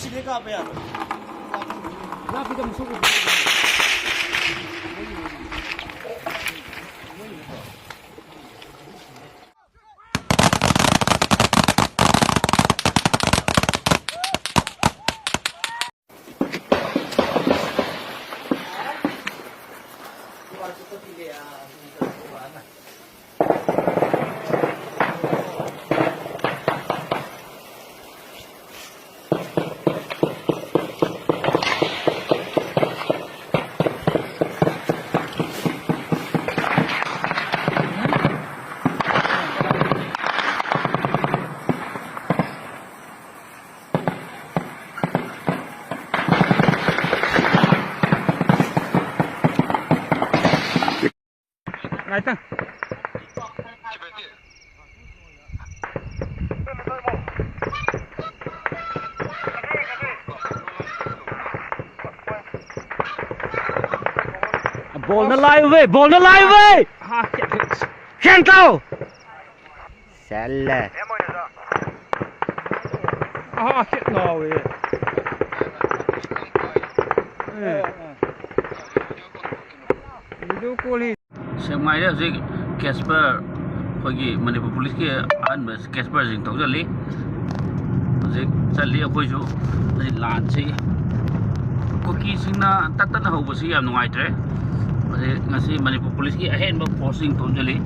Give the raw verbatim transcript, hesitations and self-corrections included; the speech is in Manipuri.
ꯁꯤꯗꯩ ꯀꯥꯞꯄ ꯌꯥꯕ꯭ꯔꯥ? ꯂꯥꯞꯄꯤꯗ ꯑꯃꯨꯛ ꯁꯣꯛꯄ꯫ ꯉꯥꯏꯇꯪ꯫ ꯕꯣꯜꯅ ꯂꯥꯏꯌꯨꯕꯦ, ꯕꯣꯜꯅ ꯂꯥꯏꯌꯨꯕꯦ! ꯍꯦꯟ ꯇꯧ! ꯆꯜꯂꯦ꯫ ꯑꯥ, ꯈꯤꯠ ꯉꯥꯎꯋꯦ꯫ ꯑꯦ꯫ ꯚꯤꯗꯤꯑꯣ ꯀꯣꯜ ꯍꯦ꯫ ꯁꯦꯛꯃꯥꯏꯗ ꯍꯧꯖꯤꯛ ꯀꯦꯁꯄꯔ, ꯑꯩꯈꯣꯏꯒꯤ ꯃꯅꯤꯄꯨꯔ ꯄꯨꯂꯤꯁꯀꯤ ꯑꯍꯥꯟꯕ ꯀꯦꯁꯄꯔꯁꯤꯡ ꯊꯧꯖꯤꯜꯂꯤ꯫ ꯍꯧꯖꯤꯛ ꯆꯠꯂꯤ ꯑꯩꯈꯣꯏꯁꯨ꯫ ꯍꯧꯖꯤꯛ ꯂꯥꯟꯁꯤ ꯀꯨꯀꯤꯁꯤꯡꯅ ꯇꯠꯇꯅ ꯍꯧꯕꯁꯤ ꯌꯥꯝ ꯅꯨꯡꯉꯥꯏꯇ꯭ꯔꯦ꯫ ꯍꯧꯖꯤꯛ ꯉꯁꯤ ꯃꯅꯤꯄꯨꯔ ꯄꯨꯂꯤꯁꯀꯤ ꯑꯍꯦꯟꯕ ꯐꯣꯔꯁꯁꯤꯡ ꯊꯣꯝꯖꯤꯜꯂꯤ꯫